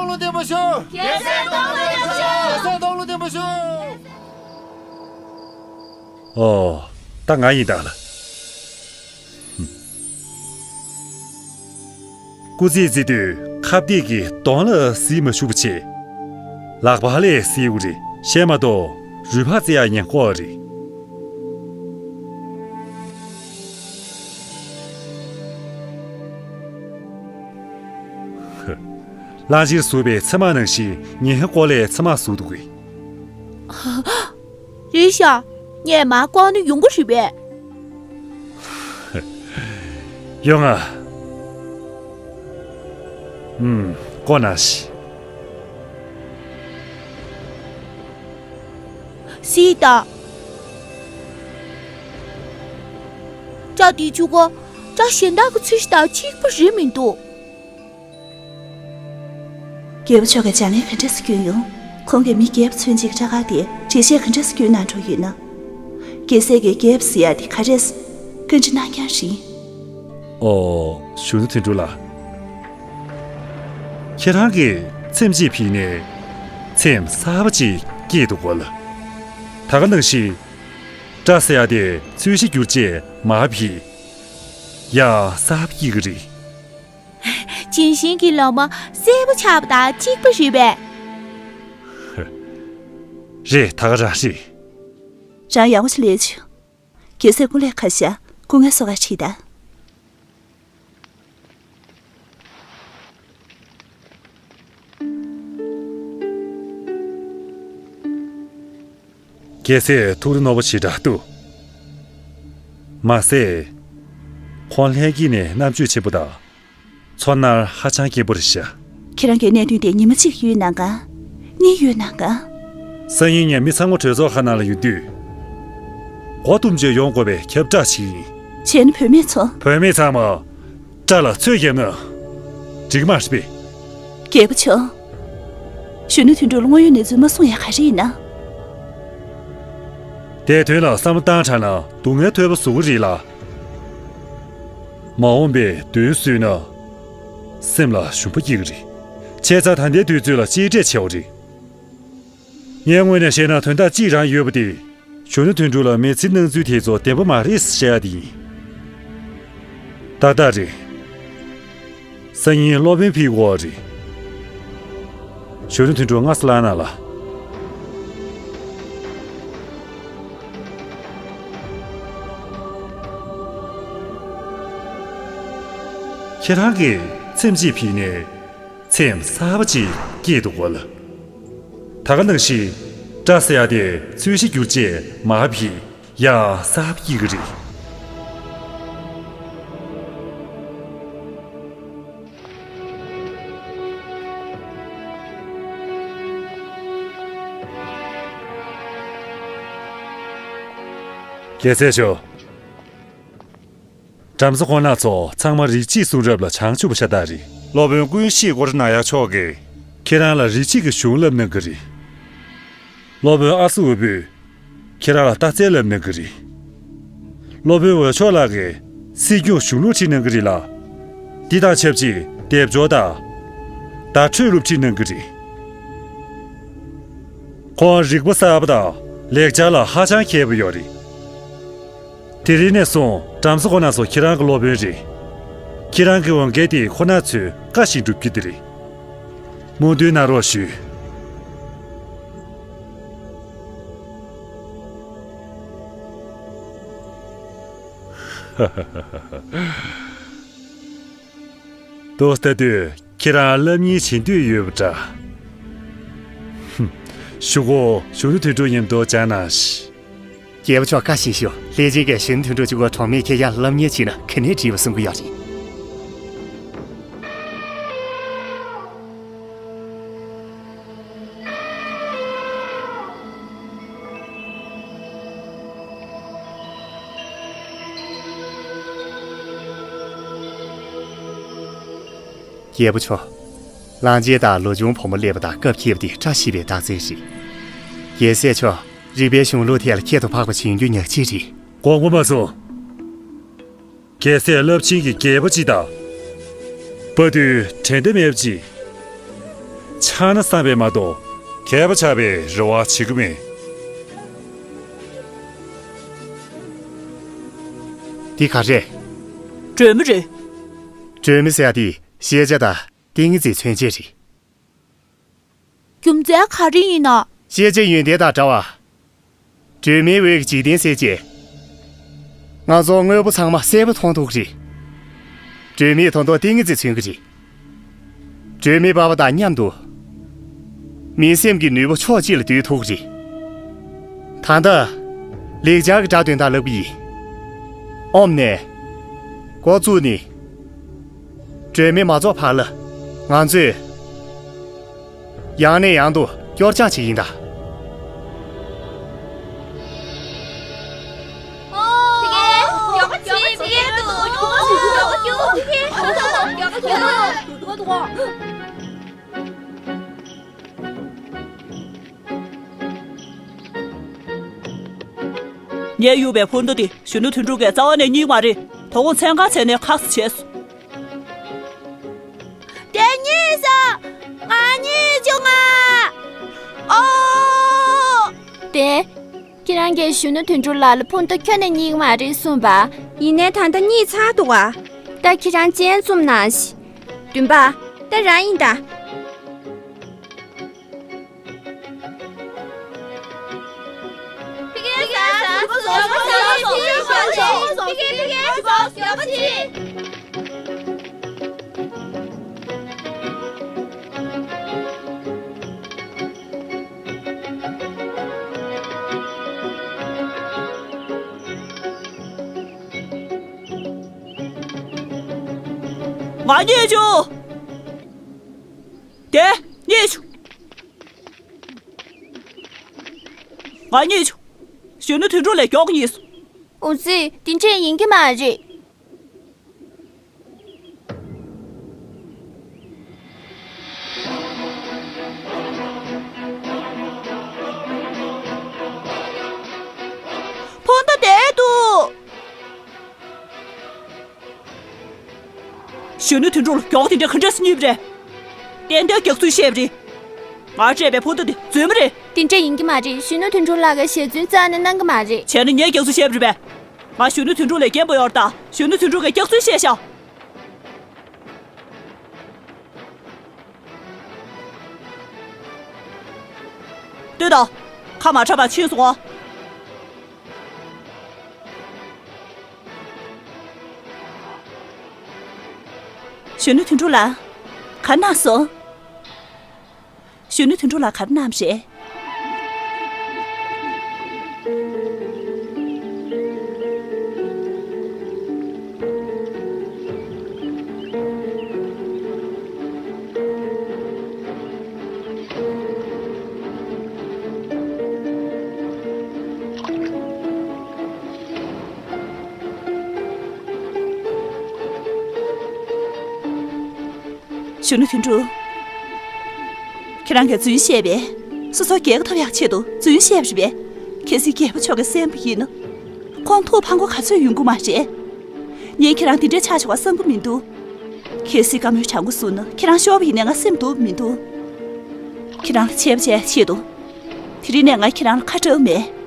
སྟོང་ལོ་བརྟན་པོ་ཤོག་རྒྱལ་སྲས་སྟོང་ལོ་བརྟན་པོ་ཤོག་རྒྱལ་སྲས་སྟོང་ལོ་བརྟན་པོ་ཤོག་ཨོ། ད་ང་ཡིན་ད་ལ། སྐུ་རྩེད་རྩེ་དུས་ཁ་གཏད་ཀྱི་གདོང་ལ་གཟིགས་མ་བཅུག་པ་བྱེད། ལག་པ་ལས་གཟིགས་དགོས་རེད། བཤད་མ་གཏོགས་རུས་པ་རྩེ་ཡག་ཉེན་ཁོག་རེད། གླང་ཆེན་ཟུག་པའི་ཚེར་མ་ནང་བཞིན་ངའི་མགོ་ལས་ཚེར་མ་ཟུག་འདུག་གས། རེད་ཤག་ངས་མར་བཀོག་ན་ཡོང་གི་རེད་པས། ཡོང་ང་། ཨུམ། བཀོག་ན་ཤི། སྲིད་དང་། སྐྲ་དེ་ཆུ་གོ། སྐྲ་གཞན་དག་གི་ཚོས་གཞི་དང་གཅིག་པ་རེད་མི་འདུག་རྒྱལ་པོ་མཆོག་གིས་སྦྱང་ཡས་ག་འདྲས་སེ་སྐྱོན་ཡོང་། ཁོང་གིས་མི་རྒྱལ་པོ་ཚུན་ཆད་ཀྱི་སྐྲ་དཀར་དེ་འགྲེལ་བཤད་ག་འདྲས་སེ་སྐྱོན་གནང་འགྲོ་ཡོད་ན། རྒྱལ་སྲས་ཀྱིས་རྒྱལ་པོ་ཟེར་ཡ་དེ་ག་རེས་བཀའ་འདྲི་གནང་རྐྱང་རེད། ཨོ། གཞོན་ནུ་དོན་གྲུབ་ལགས། ཁྱེད་རང་གིས་ཚེམས་གཅིག་ཕུད་ནས་ཚེམས་གསར་པ་ཅིག་སྐྱེས་འདུག་གོ་ལ། ད་ག་ནང་བཞིན་སྐྲ་ཟེར་ཡ་དེ་ཚོས་གཞི་བསྒྱུར་རྗེས་མར་ཕུད། ཡ། གསར་པ་སྐྱེ་གི་རེད། ལྗོན་ཤིང་གི་ལོ་མ་སེར་པོ་ཆགས་པ་དང་གཅིག་པ་རེད་པས། རེད། ད་ག་རང་རེད། རང་ཡག་པོ་ཞིག་ལས་བྱུང་། རྒྱལ་སྲས་སྐུ་ལས་ཁ་ཤ་སྐུ་ངལ་གསོ་ག་ཁྲིད་ད། རྒྱལ་སྲས་ཐུགས་རེ་རྣོ་པོ་ཞེ་དྲག་འདུག་མ་ཟད། ཁོང་ལྷན་སྐྱེས་ནས་རྣམ་དཔྱོད་ཆེན་པོ་དང་། ཚོར་སྣང་ཧ་ཅང་སྐྱེན་པོ་རེད་ཤག་ཁྱེད་རང་གིས་གནད་དོན་དེ་ཉི་མ་གཅིག་གཡོལ་གནང་ག་གཉིས་གཡོལ་གནང་ག་སང་ཉིན་ངས་མི་ཚང་མ་གྲོས་ཚོགས་ཁང་ནང་ལ་ཡོང་དུས། མགོ་བཏུམས་བྱས་ཡོང་དགོས་པའི་ཁྱབ་བསྒྲགས་ཤིག་ཡིན། བྱས་ན་བུད་མེད་ཚོ། བུད་མེད་ཚང་མ་སྐྲ་ལ་ཚོས་བརྒྱབ་ན་འགྲིག་མ་རེད་པས། རྒྱལ་པོ་མཆོག་གཞོན་ནུ་དོན་གྲུབ་ལ་དངོས་ཡོད་གནས་ཚུལ་མ་གསུང་ཡ་ག་རེ་ཡིན་ན། དེའི་དོན་ལ་བསམ་བློ་བཏང་དྲགས་ན་སྡུག་བསྔལ་ཐོལ་པ་བཟོ་གི་རེད་ལ། མ་འོངས་པའི་དོན་བཟོས་ན་སེམས་ལ་ཞུམ་པ་སྐྱེ་གི་རེད། བྱས་ཙང་ད་ལྟའི་དུས་ཚོད་ལ་གཅེས་སྤྲས་བྱེད་དགོས་རེད། ངའི་ངོས་ནས་བཤད་ན་དོན་དག་གཅིག་རང་ཡོད་པ་དེ། གཞོན་ནུ་དོན་གྲུབ་ལ་མི་ཚེའི་སྣང་ཚུལ་དེ་ཚོ་བདེན་པ་མ་རེད་ཟེར་བཤད་ཡ་དེ་ཡིན། ཏག་ཏག་རེད། སང་ཉིན་སློབ་དཔོན་ཕེབས་ཀྱི་ཡོད་རེད། གཞོན་ནུ་དོན་གྲུབ་སྔ་ས་ལངས་གནང་ལ། ཁྱེད་རང་གིས་ཚེམས་གཅིག་ཕུད་ནས། ཚེམས་གསར་པ་ཅིག་སྐྱེས་འདུག་གོ་ལ། ད་ག་ནང་བཞིན་སྐྲ་ཟེར་ཡ་དེ་ཚོས་གཞི་བསྒྱུར་རྗེས་མར་ཕུད། ཡ། གསར་པ་སྐྱེ་གི་རེད། རྒྱལ་སྲས་མཆོག་བྲམ་ཟེ་ཁོང་རྣམ་ཚོ་ཚང་མ་རིགས་གཅིག་གསུང་རབ་ལ་བྱང་ཆུབ་པ་ཤ་སྟག་རེད། སློབ་དཔོན་ཀུན་ཤེས་སྐོར་ནག་ཡག་མཆོག་གིས་ཁྱེད་རང་ལ་རིགས་གཅིག་གི་གཞུང་བསླབ་གནང་གི་རེད། སློབ་དཔོན་ཨ་སུ་འོད་པོས་ཁྱེད་རང་ལ་རྟགས་རྩལ་བསླབ་གནང་གི་རེད། སློབ་དཔོན་འོད་མཆོག་ལགས་ཀྱིས་སྲིད་སྐྱོང་གཞུང་ལུགས་ཁྲིད་གནང་གི་རེད་ལ། འདི་དང་ཆབས་ཅིག་སྡེབ་སྦྱོར་དང་། བརྡ་འཕྲོད་ལུགས་ཁྲིད་གནང་གི་རེད། ཁོང་རིག་པ་གསར་པ་དང་ལེགས་སྦྱར་ལ་ཧ་ཅང་མཁས་པོ་ཡོད་རེད། དེ་རིང་ནས་བཟུང་བྲམ་ཟེ་ཁོང་རྣམ་ཚོ་ཁྱེད་རང་གི་སློབ་དཔོན་རེད། ཁྱེད་རང་གི་འོས་འགན་དེ་ཁོང་རྣམ་ཚོས་བཀའ་བཞིན་སྒྲུབ་རྒྱུ་དེ་རེད། སྨོན་འདུན་གནང་རོགས་ཞུ། ཏོག་ལྟ་དུས་ཁྱེད་རང་སློབ་གཉེར་བྱེད་འདོད་ཡོད་པ་འདྲ། ཧུམ། གཞུག་གུ་གཞོན་ནུ་དོན་གྲུབ་མཉམ་དུ་སྦྱངས་གནང་ཞིག་རྒྱལ་པོ་མཆོག་བཀའ་བཞིན་ཞུ། ལྷས་སྦྱིན་གྱིས་གཞོན་ནུ་དོན་གྲུབ་གཅིག་པོ་གྲོགས་མེད་ཁྱེད་ཀྱང་སློབ་གཉེར་བྱས་ན་ག་ནས་འགྲིག་པ་གསུང་གི་ཡོད་རེད། རྒྱལ་པོ་མཆོག་གླང་ཆེན་དང་ལོ་ཆུང་བུ་མོ་སླེབས་པ་དང་སྐབས་འཁེལ་བ་དེ་བཀྲ་ཤིས་པའི་རྟགས་མཚན་རེད། རྒྱལ་སྲས་མཆོག་རིག་པའི་གཞུང་ལུགས་ཐད་ལ་ཁྱད་དུ་འཕགས་པ་བྱུང་རྒྱུ་ཉག་གཅིག་རེད། དགོངས་པ་མ་ཚོམས། རྒྱལ་སྲས་རླབས་ཆེན་གྱི་རྒྱལ་པོ་གཅིག་དང་། དཔའ་བརྟུལ་འགྲན་ཟླ་མེད་པ་གཅིག་ཆགས་ན་བསམ་པས་མ་གཏོགས། མཁས་པ་ཆགས་པའི་རེ་བ་བྱེད་ཀྱི་མེད། འདི་ག་རེད། སྒྲོན་མེ་རེད། སྒྲོན་མེ་ཟེར་ཡ་དེ་ཤེས་བྱ་དང་ཏིང་ངེ་འཛིན་མཚོན་བྱེད་རེད། རྒྱུ་མཚན་ག་རེ་ཡིན་ན། ཤེས་བྱ་ཡོན་ཏན་དང་འདྲ་བ། སྒྲོན་མེའི་འོད་ཀྱི་འཇིག་རྟེན་གསལ་བྱེད། ང་ཚོ་དངོས་པོ་ཚང་མ་གསལ་པོ་མཐོང་ཐུབ་ཀྱི་རེད། སྒྲོན་མེ་མཐོང་ཐོག་ཏིང་ངེ་འཛིན་མཚོན་གྱི་རེད། སྒྲོན་མེ་སྤར་བ་དང་མཉམ་དུ། མི་སེམས་ཀྱི་ནུས་པ་ཕྱོགས་གཅིག་ལ་བསྡུ་ཐུབ་ཀྱི་རེད། ད་ལྟ། ལེགས་སྦྱར་གྱི་སྒྲ་དོན་དག་ལབ་ཀྱི་ཡིན། ཨོམ་ནས། འགོ་བཙུགས་ནས། སྒྲོན་མེ་མ་རྫོགས་བར་ལ། ང་ཚོས། ཡང་ནས་ཡང་དུ་སྐྱོར་སྦྱང་བྱེད་ཀྱི་ཡིན་ད། ངས་གཡུགས་པའི་འཕུར་མདའ་དེ་གཞོན་ནུ་དོན་གྲུབ་ཀྱིས་རྩ་བ་ནས་རྙེད་མ་རེད། དོ་དགོང་མཚན་གང་བྱས་ནས་ཁག་ཙམ་བྱས་སོང་། དེ་རྙེད་སོང་། ང་རྙེད་བྱུང་ང་། ཨོ། དེ། ཁྱེད་རང་གིས་གཞོན་ནུ་དོན་གྲུབ་ལགས་ལ་འཕུར་མདའ་ཁྱོན་ནས་རྙེད་མ་རེད་གསུངས་པ། ཡིན་ནའི་ད་ལྟ་རྙེད་ཚར་འདུག་བ། ད་ཁྱེད་རང་སྤྱན་བཙུམ་གནང་ཞིག་བདུན་པ། ད་རང་ཡིན་ད། ང་རྙེད་བྱུང་། དེ་རྙེད་བྱུང་། ང་རྙེད་བྱུང་། གཞོན་ནུ་དོན་གྲུབ་ལས་མགྱོགས་རྙེད་སོང་། འོ་ཙི། དེ་འདྲས་ཡིན་གྱི་མ་རེད། འཕུར་མདའ་དེར་འདུག་གཞོན་ནུ་དོན་གྲུབ་ལ་མགྱོགས་དེ་འདྲ་ག་འདྲས་སེ་རྙེད་པ་རེད། ཏན་ཏན་རྒྱག་ཚུལ་ཤེས་པ་རེད། ང་སྤྲད་པའི་འཕུར་མདའ་དེ་རྫུན་མ་རེད། དེ་འདྲ་ཡིན་གྱི་མ་རེད། གཞོན་ནུ་དོན་གྲུབ་ལགས་ཀྱིས་ཞལ་རྫུན་རྩ་ནས་གནང་གི་མ་རེད། བྱས་ན་ངས་རྒྱག་ཚུལ་ཤེས་པ་རེད་པས། ང་གཞོན་ནུ་དོན་གྲུབ་ལས་རྒན་པོ་ཡོད་རེད་ད། གཞོན་ནུ་དོན་གྲུབ་ཀྱིས་རྒྱག་ཚུལ་ཤེས་ཤག་ལྟོས་དང་། ཁ་མ་གྲག་པར་ཕྱིན་སོང་ཨ། གཞོན་ནུ་དོན་གྲུབ་ལགས། ག་རེ་གནང་སོང་། གཞོན་ནུ་དོན་གྲུབ་ལགས་ག་རེ་གནང་བ་རེད། གཞོན་ནུ་དོན་གྲུབ། ཁྱེད་རང་གིས་རྫུན་བཤད་པས། སོ་སོ་རྒྱལ་ཁ་ཐོབ་ཡག་ཆེད་དུ་རྫུན་བཤད་པ་རེད་པས། གལ་སྲིད་རྒྱལ་པོ་མཆོག་གིས་གསན་པ་ཡིན་ན། ཁོང་ཐུགས་ཕམ་ཁ་ག་ཚོད་ཡོང་གི་མ་རེད། ངས་ཁྱེད་རང་འདི་འདྲའི་ཆགས་ཆོག་པ་བསམ་གི་མི་འདུག་གལ་སྲིད་བཀའ་མོལ་དྲང་པོ་གསུངས་ན་ཁྱེད་རང་ཤོར་བ་ཡིན་ནའི་ང་སེམས་སྡུག་མི་འདུག་ཁྱེད་རང་ལ་ཆེ་བ་བྱས་ཆེད་དུ། དེ་རིང་ནས་ང་ཁྱེད་རང་ལ་ཁ་གྲག་མེད།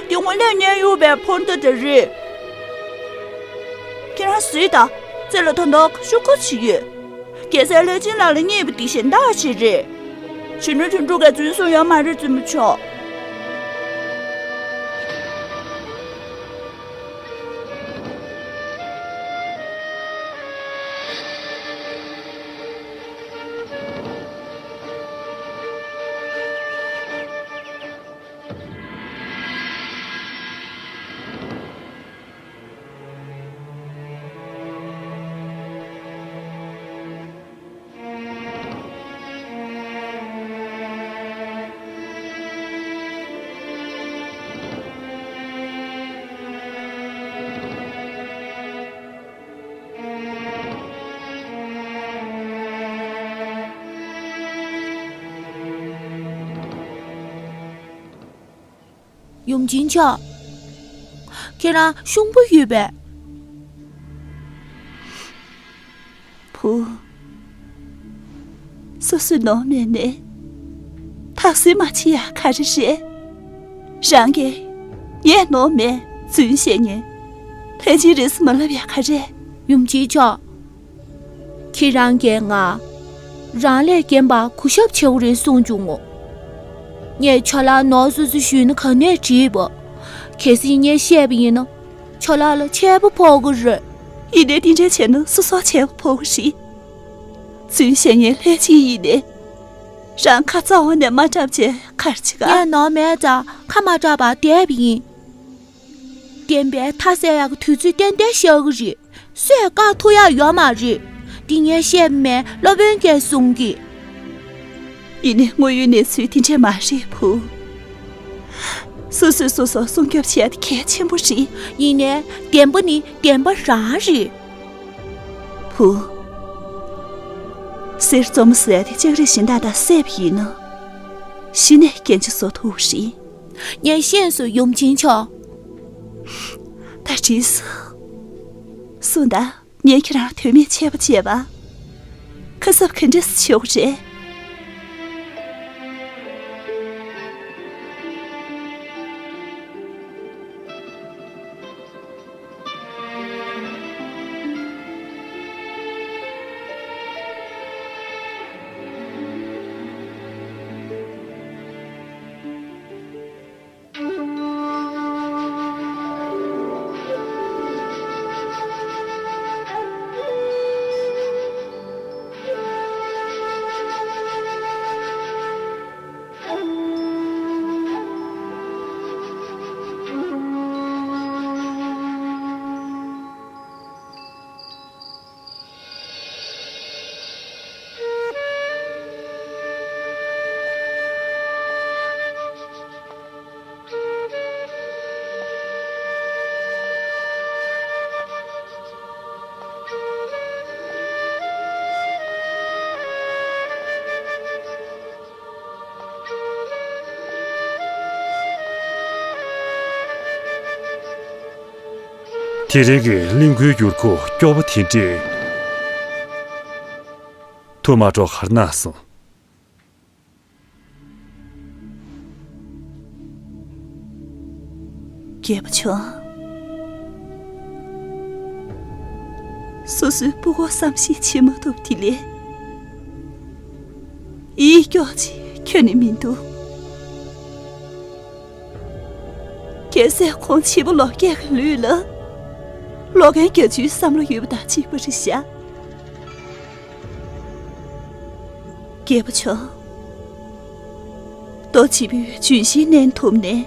དེ་དངོས་གནས་མཉན་ཡོད་པའི་འཕུར་མདའ་དེ་རེད། ཁྱེད་རང་གཟིགས་དང་། རྩེ་ལ་ད་ལྟ་ཤུགས་ཀ་ཅིག་ཡོད། རྒྱལ་སྲས་ལྷས་བྱིན་ལགས་ལ་རྙེད་པ་འདི་གཞན་དག་ཅིག་རེད། གཞོན་ནུ་དོན་གྲུབ་ཀྱིས་རྫུན་གསུངས་ཡོད་མ་རེད་བཙུན་མོ་མཆོག་ཡུམ་ཆེན་མཆོག་ཁྱེད་རང་ཤུགས་པོ་ཡོད་པས། བུ། སོ་སོའི་ནང་མི་ནས་ཐག་གཟོད་མ་བྱེད་ཡ་ག་རེ་རེད། རང་གིས་ངས་ནང་མི་རྫུན་བཤད་ཉན་ལྷན་ཅིག་རེས་སུ་མ་ལབ་ཡ་ག་རེ། ཡུམ་ཆེན་མཆོག་ཁྱེད་རང་གིས་ང་རང་ལས་རྒན་པ་གུས་ཞབས་བྱེད་དགོས་རེད་གསུངས་བྱུང་ངོ་། ངས་ཁྱོད་ལ་ནོར་སོ་སོ་ཞུས་ན་ག་ནས་བྲིས་པ། གལ་སྲིད་ངས་བཤད་པ་ཡིན་ན་ཁྱོད་ལ་ལ་ཆད་པ་ཕོག་གི་རེད། ཡིན་ནའི་འདི་འདྲ་བྱས་ན་སོ་སོ་ཆད་པ་ཕོག་གི་རེད། རྫུན་བཤད་ཉན་ལྷན་ཅིག་ཡིན་ནའི། རང་ཁ་རྩ་བ་ནས་མ་གྲགས་བྱས་གར་ཅི་ག་ངས་ནོར་མེད་ཙང་ཁ་མ་གྲགས་པར་བསྡད་པ་ཡིན། བདེན་པའི་མཐའ་གསལ་ཡག་གི་དུས་ཚོད་ཏན་ཏན་ཤར་གི་རེད། སུས་བཀག་ཐུབ་ཡག་ཡོད་མ་རེད། འདི་ངས་བཤད་མེད་སློབ་དཔོན་གྱིས་གསུང་གི། ཡིན་ནའི་དངོས་ཡོད་གནས་ཚུལ་དེ་འདྲས་མ་རེད་བུ། སོ་སོས་སོ་སོ་སྲུང་སྐྱོབ་བྱེད་ཡག་དེ་གལ་ཆེན་པོ་རེད། ཡིན་ནའི་བདེན་པ་ནི་བདེན་པ་རང་རེད། བུ། གསེར་བཙོ་མ་ཟེར་ཡག་དེ་ལྕགས་རིགས་གཞན་དག་དང་བསྲེས་པ་ཡིན་ན། གཞི་ནས་རྐྱེན་ཆ་བཟོ་ཐུབ་རེད། ངས་ཤེས་སོང་ཡུམ་ཆེན་མཆོག་ད་དྲིས་སོ། གསུངས་དང་། ངས་ཁྱེད་རང་དོན་མེད་ཆད་པ་བཅད་པ། ཁ་གསབ་ག་འདྲས་སེ་བྱེད་དགོས་རེད། དེ་རིང་གི་གླིང་ཁུལ་འགྱུར་ཁུག་སྐྱོ་པོ་དེ་འདྲས་ཐུག་མ་འགྲོ་གར་གནང་སོང་། རྒྱལ་པོ་མཆོག་སོ་སོའི་སྤུ་གུ་བསམ་ཤེས་བྱེད་མ་ཐུབ་དེ་ལས། ཡིད་སྐྱོ་ཅིག་ཁྱོན་ནས་མི་འདུག་གལ་སྲིད་ཁོང་བྱིས་པ་ལོ་བརྒྱད་ཀྱི་ལུས་ལ། ལོ་རྒན་བརྒྱད་ཅུའི་བསམ་བློ་ཡོད་པ་དང་གཅིག་པ་རེད་ཤག་རྒྱལ་པོ་མཆོག་རྡོ་བྱིས་པོས་ལྗོན་ཤིང་མནན་ཐུབ་ནས།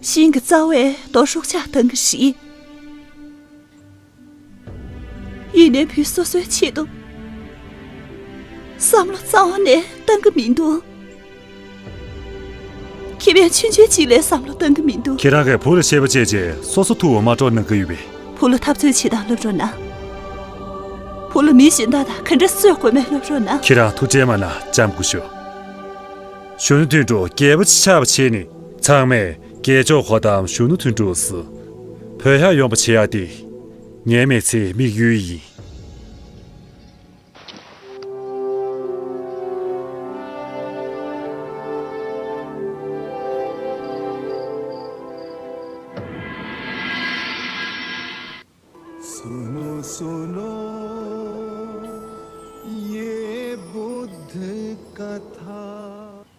ཤིང་གི་རྩ་བས་རྡོ་ཧྲུག་ཆག་བཏང་གི་རེད། ཡིན་ནའི་བུ་སོ་སོའི་ཆེད་དུ་བསམ་བློ་རྩ་བ་ནས་བཏང་གི་མི་འདུག་ཁྱེད་པས་ཆུང་ཆུང་གཅིག་ལས་བསམ་བློ་བཏང་གི་མི་འདུག་ཁྱེད་རང་གིས་བུ་ལ་བཤད་པ་བྱས་རྗེས་སོ་སོ་ཐུག་པ་མ་སྤྲོ་གནང་གི་ཡོད་པས། བུ་ལ་འཐབ་རྩོད་བྱེད་སྟངས་སློབ་རོགས་གནང་། བུ་ལ་མི་གཞན་དག་དང་ག་འདྲ་རྩོད་དགོས་མེད་སློབ་རོགས་གནང་། ཁྱེད་རང་ཐུགས་ཁྲལ་མ་གནང་། ལྕམ་སྐུ་ཞབས། གཞོན་ནུ་དོན་གྲུབ་རྒྱལ་པོ་ཆགས་པ་བྱས་ནས་ཚང་མས་རྒྱལ་མཆོག་གོ་ཏམ་གཞོན་ནུ་དོན་གྲུབ་སུ་བོད་ཡར་ཡོང་པ་བྱེད་ཡག་དེ་ངའི་མི་ཚེའི་དམིགས་ཡུལ་ཡིན། सुनो सुनो ये बुद्ध कथा।